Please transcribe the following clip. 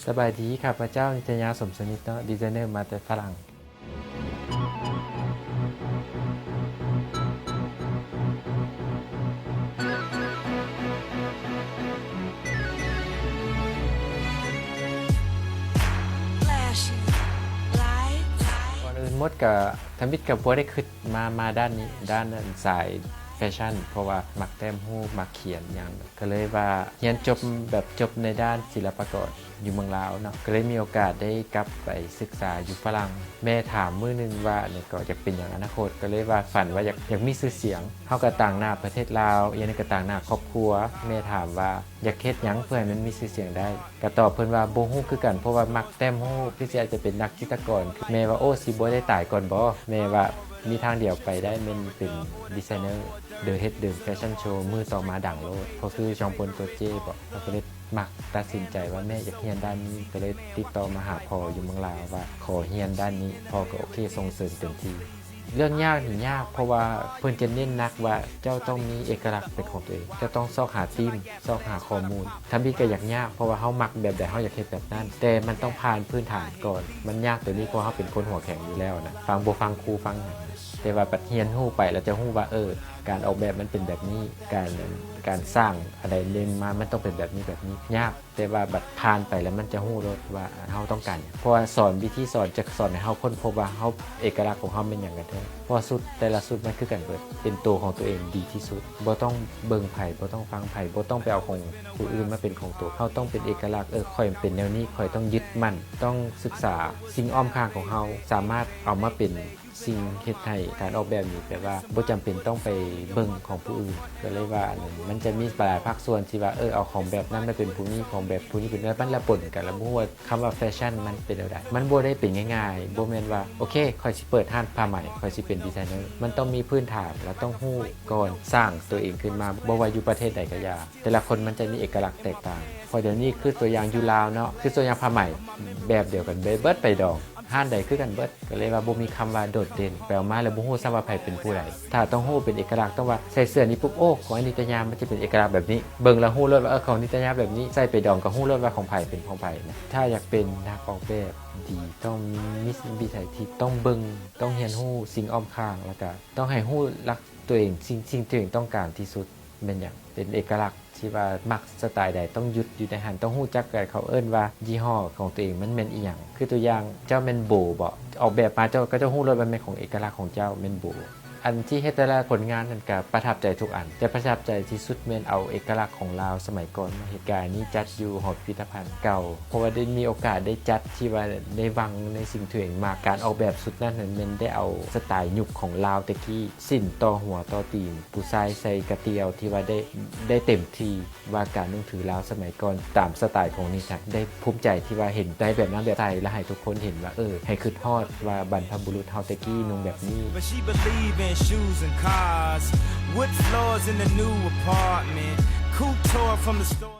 ສະບາຍດີ, ຂ້າພະເຈົ້ານິດຕະຍາ ສົມສະໜິດເນາະ, ດີໄຊເນີມາແຕ່ຝຣັ່ງ. ກ່ອນອື່ນໝົດກະ ທຳອິດກະບໍ່ໄດ້ຄິດມາ ມາດ້ານນີ້ ດ້ານສາຍແຟຊັ່ນ ເພາະວ່າມັກແຕ້ມຮູບ ມັກຂຽນຫຍັງ ກະເລີຍວ່າຮຽນຈົບແບບຈົບໃນດ້ານສິລະປະກອນຢູ່ເມືອງລາວເນາະ, ກະເລີຍມີໂອກາດໄດ້ກັບໄປສຶກສາຢູ່ຝຣັ່ງ. ແມ່ຖາມມື້ໜຶ່ງວ່າ ອັນນີ້ກໍຢາກເປັນຫຍັງອະນາຄົດ, ກະເລີຍວ່າຝັນວ່າຢາກ ຢາກມີຊື່ສຽງ. ເຮົາກະຕາງໜ້າປະເທດລາວ, ອີກຢ່າງໜຶ່ງກະຕາງໜ້າຄອບຄົວ. ແມ່ຖາມວ່າ ຢາກເຮັດຫຍັງເພື່ອໃຫ້ມັນມີຊື່ສຽງໄດ້? ກະຕອບເພິ່ນວ່າບໍ່ຮູ້ຄືກັນ ເພາະວ່າມັກແຕ້ມຮູບ ຄືຊິອາດຈະເປັນນັກຈິດຕະກອນ. ແມ່ວ່າ ໂອ້ ຊິບໍ່ໄດ້ຕາຍກ່ອນບໍ? ແມ່ວ່າມີທາງດຽວໄປໄດ້ແມ່ນເປັນດີໄຊເນີ ເດີເຮັດເດີແຟຊັ່ນໂຊ ມື້ຕໍ່ມາດັງໂລດ ເພາະຄືຊອງປອນໂກເຈບໍ. ເຮົາກະເລີຍມັກ ຕັດສິນໃຈວ່າແມ່ຢາກຮຽນດ້ານນີ້ ກະເລີຍຕິດຕໍ່ມາຫາພໍ່ຢູ່ເມືອງລາວວ່າຂໍຮຽນດ້ານນີ້, ພໍ່ກະໂອເຄ ສົ່ງເສີມເຕັມທີ່. ເລື່ອງຍາກນີ້ຍາກ ເພາະວ່າເພິ່ນຈະເນັ້ນໜັກວ່າເຈົ້າຕ້ອງມີເອກະລັກເປັນຂອງຕົວເອງ, ເຈົ້າຕ້ອງຊອກຫາທີມ ຊອກຫາຂໍ້ມູນ. ທຳອິດກະຢາກຍາກ ເພາະວ່າເຮົາມັກແບບໃດ ເຮົາຢາກເຮັດແບບນັ້ນ, ແຕ່ມັນຕ້ອງຜ່ານພື້ນຖານກ່ອນ. ມັນຍາກໂຕນີ້ ເພາະເຮົາເປັນຄົນຫົວແຂງຢູ່ແລ້ວນະ, ຟັງບໍ່ຟັງຄູຟັງຫຍັງ. ແຕ່ວ່າບັດຮຽນຮູ້ໄປແລ້ວຈະຮູ້ວ່າ ເອີ ການອອກແບບມັນເປັນແບບນີ້, ການ ການສ້າງອັນໃດເນັ້ນມາ ມັນຕ້ອງເປັນແບບນີ້ ແບບນີ້. ຍາກ ແຕ່ວ່າບັດຜ່ານໄປແລ້ວມັນຈະຮູ້ໂລດວ່າເຮົາຕ້ອງການຫຍັງ. ເພາະວ່າສອນ ວິທີສອນຈະສອນໃຫ້ເຮົາຄົ້ນພົບວ່າເຮົາ ເອກະລັກຂອງເຮົາແມ່ນຫຍັງກັນແທ້. ເພາະວ່າຊຸດແຕ່ລະຊຸດມັນຄືກັນເບິດ, ເປັນໂຕຂອງຕົວເອງດີທີ່ສຸດ. ບໍ່ຕ້ອງເບິ່ງໃຜ, ບໍ່ຕ້ອງຟັງໃຜ, ບໍ່ຕ້ອງໄປເອົາຂອງຜູ້ອື່ນມາເປັນຂອງໂຕ. ເຮົາຕ້ອງເປັນເອກະລັກ, ເອີ ຂ້ອຍເປັນແນວນີ້, ຂ້ອຍຕ້ອງຍຶດໝັ້ນ, ຕ້ອງສຶກສາສິ່ງອ້ອມຂ້າງຂອງເຮົາ ສາມາດເອົາມາເປັນ ສິ່ງເຮັດໃຫ້ການອອກແບບນີ້ແບບວ່າບໍ່ຈຳເປັນຕ້ອງໄປເບິ່ງຂອງຜູ້ອື່ນ. ກະເລີຍວ່າ ອັນນັ້ນ ມັນຈະມີຫຼາຍພາກສ່ວນທີ່ວ່າ ເອີ ເອົາຂອງແບບນັ້ນມາເປັນຜູ້ນີ້, ຂອງແບບຜູ້ນີ້ເປັນແບບນັ້ນ ລະປົນກັນ ລະບໍ່ຮູ້ວ່າຄຳວ່າແຟຊັ່ນມັນເປັນແນວໃດ. ມັນບໍ່ໄດ້ເປັນງ່າຍໆ, ບໍ່ແມ່ນວ່າ ໂອເຄ ຂ້ອຍຊິເປີດຮ້ານຜ້າໄໝ, ຂ້ອຍຊິເປັນດີໄຊເນີ. ມັນຕ້ອງມີພື້ນຖານ ລະຕ້ອງຮູ້ກ່ອນ, ສ້າງຕົວເອງຂຶ້ນມາ. ບໍ່ວ່າຢູ່ປະເທດໃດກະຢ່າ, ແຕ່ລະຄົນມັນຈະມີເອກະລັກແຕກຕ່າງ. ເພາະດຽວນີ້ຄືຕົວຢ່າງຢູ່ລາວເນາະ, ຄືຕົວຢ່າງຜ້າໄໝ ແບບດຽວກັນເບິດ ໄປດອງ ຮ້ານໃດຄືກັນເບິດ. ກະເລີຍວ່າບໍ່ມີຄຳວ່າໂດດເດັ່ນ, ໄປເອົາມາແລ້ວບໍ່ຮູ້ຊ້ຳວ່າໃຜເປັນຜູ້ໃດ. ຖ້າຕ້ອງຮູ້ເປັນເອກະລັກ ຕ້ອງວ່າໃສ່ເສື້ອນີ້ປຸບ ໂອ້ ຂອງອານິດຕະຍາມັນຈະເປັນເອກະລັກແບບນີ້, ເບິ່ງແລ້ວຮູ້ໂລດວ່າ ເອີ ຂອງນິດຕະຍາແບບນີ້, ໃສ່ໄປດອງກະຮູ້ໂລດວ່າຂອງໃຜເປັນຂອງໃຜນະ. ຖ້າຢາກເປັນນັກອອກແບບດີ ຕ້ອງມີວິໄສທີ່ຕ້ອງເບິ່ງ, ຕ້ອງຮຽນຮູ້ສິ່ງອ້ອມຂ້າງ, ລະກະຕ້ອງໃຫ້ຮູ້ຫຼັກຕົວເອງ, ສິ່ງ ສິ່ງທີ່ຕົວເອງຕ້ອງການທີ່ສຸດແມ່ນຫຍັງ, ເປັນເອກະລັກ ທີ່ວ່າມັກສະຕາຍໃດ ຕ້ອງຢຸດຢູ່ໃນຫັ້ນ, ຕ້ອງຮູ້ຈັກ ເຂົາເອີ້ນວ່າຍີ່ຫໍ້ຂອງຕົວເອງມັນແມ່ນອີ່ຫຍັງ. ຄືຕົວຢ່າງ ເຈົ້າແມ່ນໂບບໍ ອອກແບບມາ ເຈົ້າ ເຂົາເຈົ້າຮູ້ໂລດວ່າແມ່ນຂອງເອກະລັກຂອງເຈົ້າແມ່ນໂບ. ອັນທີ່ເຮັດແຕ່ລະຜົນງານນັ້ນກະປະທັບໃຈທຸກອັນ, ແຕ່ປະທັບໃຈທີ່ສຸດແມ່ນເອົາເອກະລັກຂອງລາວສະໄໝກ່ອນມາເຮັດ. ການນີ້ຈັດຢູ່ຫໍພິພິທະພັນເກົ່າ, ເພາະວ່າໄດ້ມີໂອກາດໄດ້ຈັດທີ່ວ່າໄດ້ຫວັງໃນສິ່ງທີ່ຕົວເອງມັກ. ການອອກແບບຊຸດນັ້ນນັ້ນແມ່ນໄດ້ເອົາສະຕາຍຍຸກຂອງລາວແຕ່ກີ້, ສິ້ນຕໍ່ຫົວຕໍ່ຕີນ, ຜູ້ຊາຍໃສ່ກະຕ່ຽວ ທີ່ວ່າໄດ້ ໄດ້ເຕັມທີ່. ວ່າການນຸ່ງຖືລາວສະໄໝກ່ອນຕາມສະຕາຍຂອງນິທັດ ໄດ້ພູມໃຈທີ່ວ່າເຫັນໄດ້ແບບນັ້ນແບບໃສ່ ແລະ ໃຫ້ທຸກຄົນເຫັນວ່າ ເອີ ໃຫ້ຄິດຮອດວ່າບັນພະບຸລຸດເຮົາແຕ່ກີ້ນຸ່ງແບບນີ້. But she believe in shoes and cars, wood floors in the new apartment, couture from the store.